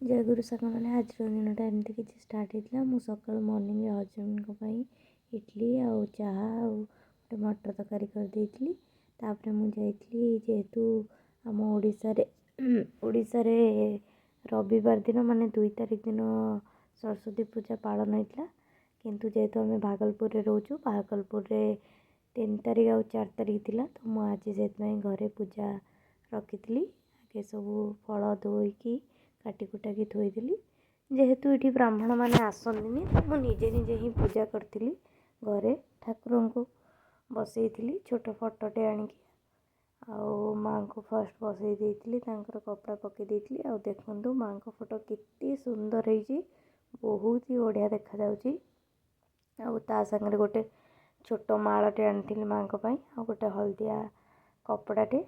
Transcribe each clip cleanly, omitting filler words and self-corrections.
ଜୟଗୁରୁ ସାଙ୍ଗମାନେ, ଆଜିର ଦିନଟା ଏମିତି କିଛି ଷ୍ଟାର୍ଟ ହେଇଥିଲା। ମୁଁ ସକାଳୁ ମର୍ଣ୍ଣିଂରେ ହଜବେଣ୍ଡଙ୍କ ପାଇଁ ଇଡ଼ଲି ଆଉ ଚାହା ଆଉ ଗୋଟେ ମଟର ତରକାରୀ କରିଦେଇଥିଲି। ତାପରେ ମୁଁ ଯାଇଥିଲି, ଯେହେତୁ ଆମ ଓଡ଼ିଶାରେ ରବିବାର ଦିନ, ମାନେ 2 ତାରିଖ ଦିନ ସରସ୍ୱତୀ ପୂଜା ପାଳନ ହେଇଥିଲା। କିନ୍ତୁ ଯେହେତୁ ଆମେ ଭାଗଲପୁରରେ ରହୁଛୁ, ଭାଗଲପୁରରେ 3 ତାରିଖ ଆଉ 4 ତାରିଖ ଥିଲା, ତ ମୁଁ ଆଜି ସେଥିପାଇଁ ଘରେ ପୂଜା ରଖିଥିଲି। ଆଗେ ସବୁ ଫଳ ଧୋଇକି କାଟି କୁଟାକି ଥୋଇଦେଲି। ଯେହେତୁ ଏଠି ବ୍ରାହ୍ମଣମାନେ ଆସନ୍ତିନି, ତ ମୁଁ ନିଜେ ନିଜେ ହିଁ ପୂଜା କରିଥିଲି। ଘରେ ଠାକୁରଙ୍କୁ ବସେଇଥିଲି ଛୋଟ ଫଟୋଟେ ଆଣିକି, ଆଉ ମାଆଙ୍କୁ ଫାର୍ଷ୍ଟ ବସେଇ ଦେଇଥିଲି, ତାଙ୍କର କପଡ଼ା ପକାଇ ଦେଇଥିଲି। ଆଉ ଦେଖନ୍ତୁ, ମାଆଙ୍କ ଫଟୋ କେତେ ସୁନ୍ଦର ହେଇଛି, ବହୁତ ହି ବଢ଼ିଆ ଦେଖାଯାଉଛି। ଆଉ ତା ସାଙ୍ଗରେ ଗୋଟେ ଛୋଟ ମାଳଟେ ଆଣିଥିଲି ମାଆଙ୍କ ପାଇଁ ଆଉ ଗୋଟେ ହଳଦିଆ କପଡ଼ାଟେ।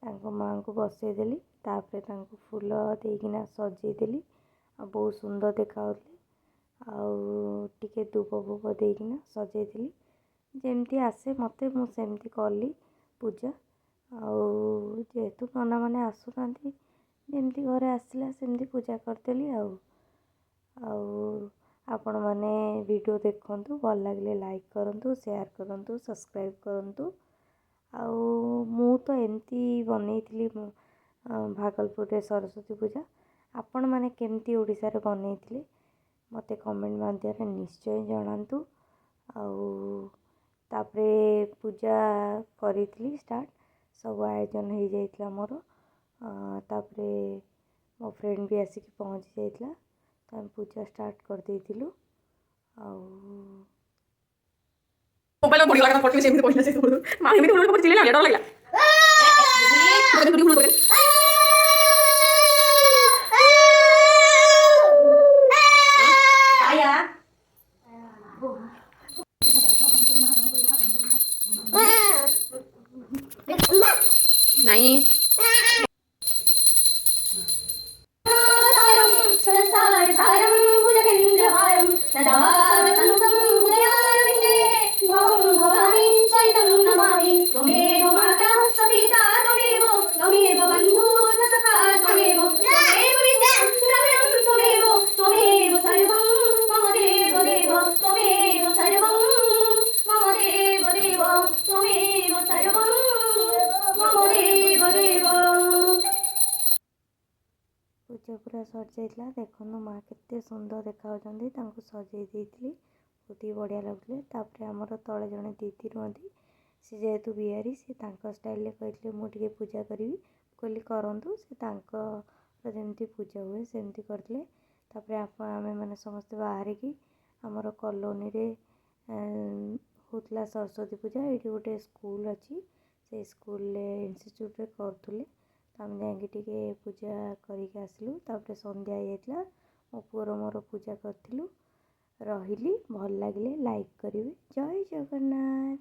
ତାଙ୍କ ମାଆଙ୍କୁ ବସେଇଦେଲି, ତାପରେ ତାଙ୍କୁ ଫୁଲ ଦେଇକିନା ସଜେଇଦେଲି ଆଉ ବହୁତ ସୁନ୍ଦର ଦେଖାଯାଉଥିଲେ। ଆଉ ଟିକେ ଦୁବ ଫୁବ ଦେଇକିନା ସଜେଇଥିଲି। ଯେମିତି ଆସେ ମୋତେ, ମୁଁ ସେମିତି କଲି ପୂଜା। ଆଉ ଯେହେତୁ ନନାମାନେ ଆସୁନାହାନ୍ତି, ଯେମିତି ଘରେ ଆସିଲା ସେମିତି ପୂଜା କରିଦେଲି। ଆଉ ଆପଣମାନେ ଭିଡ଼ିଓ ଦେଖନ୍ତୁ, ଭଲ ଲାଗିଲେ ଲାଇକ୍ କରନ୍ତୁ, ସେୟାର କରନ୍ତୁ, ସବସ୍କ୍ରାଇବ୍ କରନ୍ତୁ। ଆଉ ମୁଁ ତ ଏମିତି ବନେଇଥିଲି ଭାଗଲପୁରରେ ସରସ୍ୱତୀ ପୂଜା। ଆପଣମାନେ କେମିତି ଓଡ଼ିଶାରେ ବନେଇଥିଲେ, ମୋତେ କମେଣ୍ଟ ମାଧ୍ୟମରେ ନିଶ୍ଚୟ ଜଣାନ୍ତୁ। ଆଉ ତାପରେ ପୂଜା କରିଥିଲି ଷ୍ଟାର୍ଟ, ସବୁ ଆୟୋଜନ ହେଇଯାଇଥିଲା ମୋର। ତାପରେ ମୋ ଫ୍ରେଣ୍ଡ ବି ଆସିକି ପହଞ୍ଚି ଯାଇଥିଲା, ତ ଆମେ ପୂଜା ଷ୍ଟାର୍ଟ କରିଦେଇଥିଲୁ। ଆଉ ମୋବାଇଲ ପଡ଼ିଗଲା କଥା, ସେମିତି ପଡ଼ିଲା। ସେ ମା ଏମିତି ପଡ଼ି ଚିଲ୍ଲେଇଲା, ଡର ଲାଗିଲା। ନାଇଁ। संसारसारं भुजगेन्द्रहारं सदा वसन्तं हृदयारविन्दे भवं भवानी सहितं नमामि। त्वमेव माता स पिता त्वमेव, त्वमेव बन्धुः स सखा त्वमेव, त्वमेव विद्या द्रविणं त्वमेव, त्वमेव सर्वं मम देव देव, त्वमेव सर्वं मम देव देव, त्वमेव सर्वं मम देव देव। ପୂଜା ପୁରା ସରିଯାଇଥିଲା। ଦେଖନ୍ତୁ, ମା କେତେ ସୁନ୍ଦର ଦେଖାଯାଉଛନ୍ତି। ତାଙ୍କୁ ସଜେଇ ଦେଇଥିଲି, ବହୁତ ହି ବଢ଼ିଆ ଲାଗୁଥିଲେ। ତାପରେ ଆମର ତଳେ ଜଣେ ଦିଦି ରୁହନ୍ତି, ସେ ଯେହେତୁ ବିହାରୀ, ସେ ତାଙ୍କ ଷ୍ଟାଇଲରେ କହିଥିଲେ, ମୁଁ ଟିକେ ପୂଜା କରିବି। କହିଲି, କରନ୍ତୁ। ସେ ତାଙ୍କର ଯେମିତି ପୂଜା ହୁଏ ସେମିତି କରିଥିଲେ। ତାପରେ ଆପଣ ଆମେମାନେ ସମସ୍ତେ ବାହାରିକି ଆମର କଲୋନୀରେ ହେଉଥିଲା ସରସ୍ୱତୀ ପୂଜା। ଏଇଠି ଗୋଟେ ସ୍କୁଲ ଅଛି, ସେଇ ସ୍କୁଲରେ ଇନଷ୍ଟିଚ୍ୟୁଟ୍ରେ କରୁଥିଲେ, ତ ଆମେ ଯାଇକି ଟିକେ ପୂଜା କରିକି ଆସିଲୁ। ତାପରେ ସନ୍ଧ୍ୟା ହେଇଯାଇଥିଲା, ମୋ ପୁଅର ମୋର ପୂଜା କରିଥିଲୁ। ରହିଲି, ଭଲ ଲାଗିଲେ ଲାଇକ୍ କରିବେ। ଜୟ ଜଗନ୍ନାଥ।